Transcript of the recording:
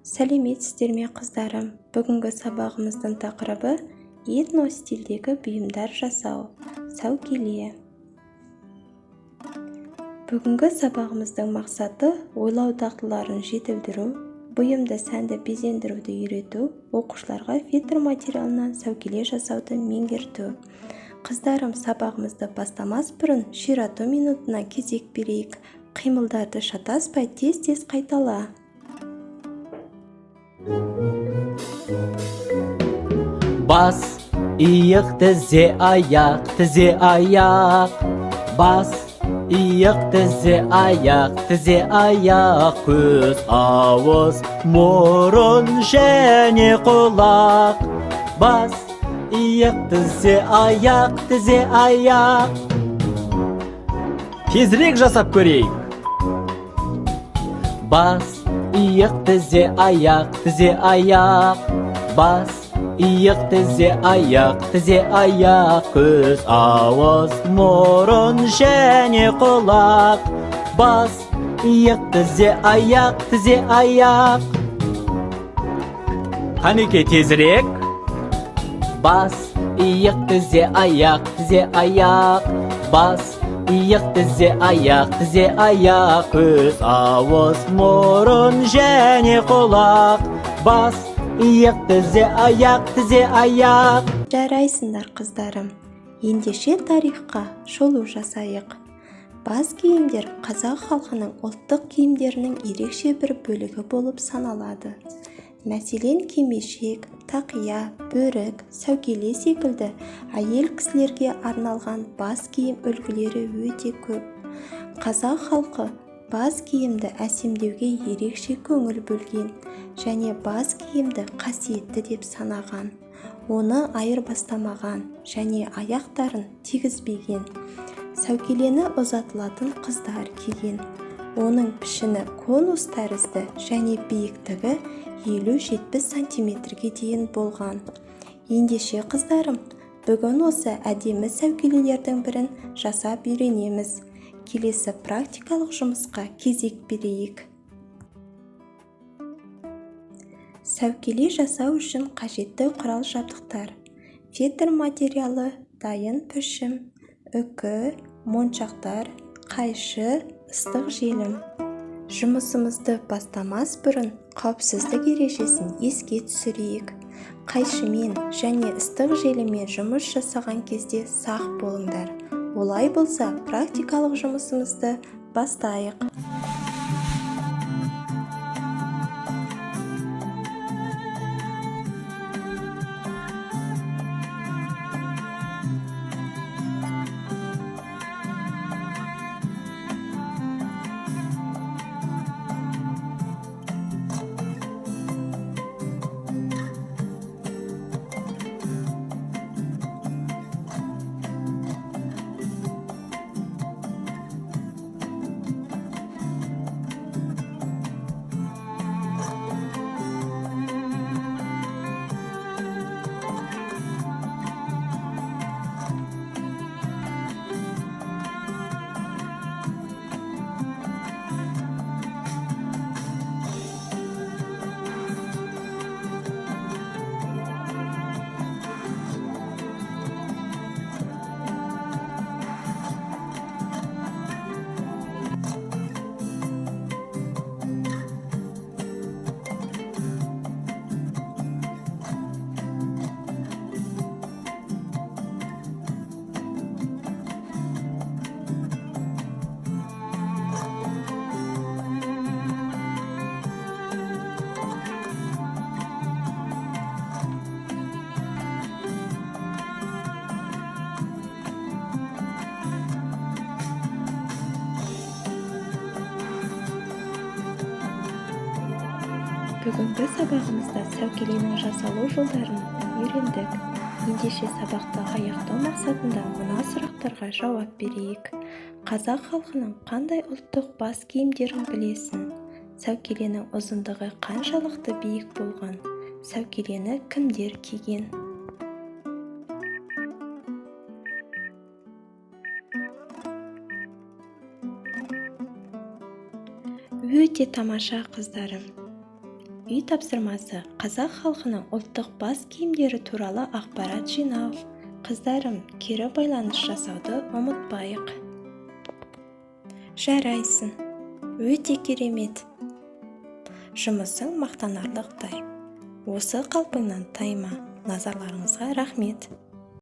Сәлеметсіздер ме, қыздарым! Бүгінгі сабағымыздың тақырыбы: этно стильдегі бұйымдар жасау, сәукеле. Бүгінгі сабағымыздың мақсаты: ойлау дағдыларын жетілдіру, бұйымды сәнді безендіруді үйрету, оқушыларға фетр материалынан сәукеле жасауды меңгерту. Қыздарым, сабағымызды бастамас бұрын ширату минутына кезек берейік. Қимылдарды шатаспай, тез-тез қайтала. Бас, иық, тізе, аяқ, тізе, аяқ. Бас, иық, тізе, аяқ, тізе, аяқ. Көз, ауыз, мұрын және құлақ. Бас, иық, тізе, аяқ, тізе, аяқ. Тезірек жасап көрейік. Бас, иық, тізе, аяқ, тізе, аяқ. Бас, иық, тізе, аяқ, тізе, аяқ. Көз, ауыз, мұрын және құлақ. Бас, иық, тізе, аяқ, тізе, аяқ. Қанеке, тезірек. Бас, иық, тізе, аяқ, тізе, аяқ. Бас, иық, тізе, аяқ, тізе, аяқ. Көз, ауыз, мұрын және құлақ. Бас, иық, тізе, аяқ, тізе, аяқ. Жарайсыңдар, қыздарым! Ендеше тарихқа шолу жасайық. Бас киімдер қазақ халқының ұлттық киімдерінің ерекше бір бөлігі болып саналады. Мәселен, кимешек, тақия, бөрік, сәукеле секілді әйел кісілерге арналған бас киім үлгілері өте көп. Қазақ халқы бас киімді әсемдеуге ерекше көңіл бөлген және бас киімді қасиетті деп санаған. Оны айырбастамаған және аяқтарын тигізбеген. Сәукелені ұзатылатын қыздар киген. Оның пішіні конус тәрізді және биіктігі 50-70 сантиметрге дейін болған. Ендеше, қыздарым, бүгін осы әдемі сәукелелердің бірін жасап үйренеміз. Келесі практикалық жұмысқа кезек берейік. Сәукеле жасау үшін қажетті құрал-жабдықтар: фетр материалы, дайын пішім, үкі, моншақтар, қайшы, ыстық желім. Жұмысымызды бастамас бұрын қауіпсіздік ережесін еске түсірейік. Қайшымен және ыстық желіммен жұмыс жасаған кезде сақ болыңдар. Олай болса, практикалық жұмысымызды бастайық. Бүгінгі сабағымызда сәукеленің жасалу жолдарын үйрендік. Ендеше, сабақты аяқтау мақсатында мына сұрақтарға жауап берейік. Қазақ халқының қандай ұлттық бас киімдерін білесің? Сәукеленің ұзындығы қаншалықты биік болған? Сәукелені кімдер киген? Өте тамаша, қыздарым! Үй тапсырмасы: қазақ халқының ұлттық бас киімдері туралы ақпарат жинау. Қыздарым, кері байланыс жасауды ұмытпайық. Жарайсың, өте керемет. Жұмысың мақтанарлықтай. Осы қалпыңнан тайма. Назарларыңызға рахмет.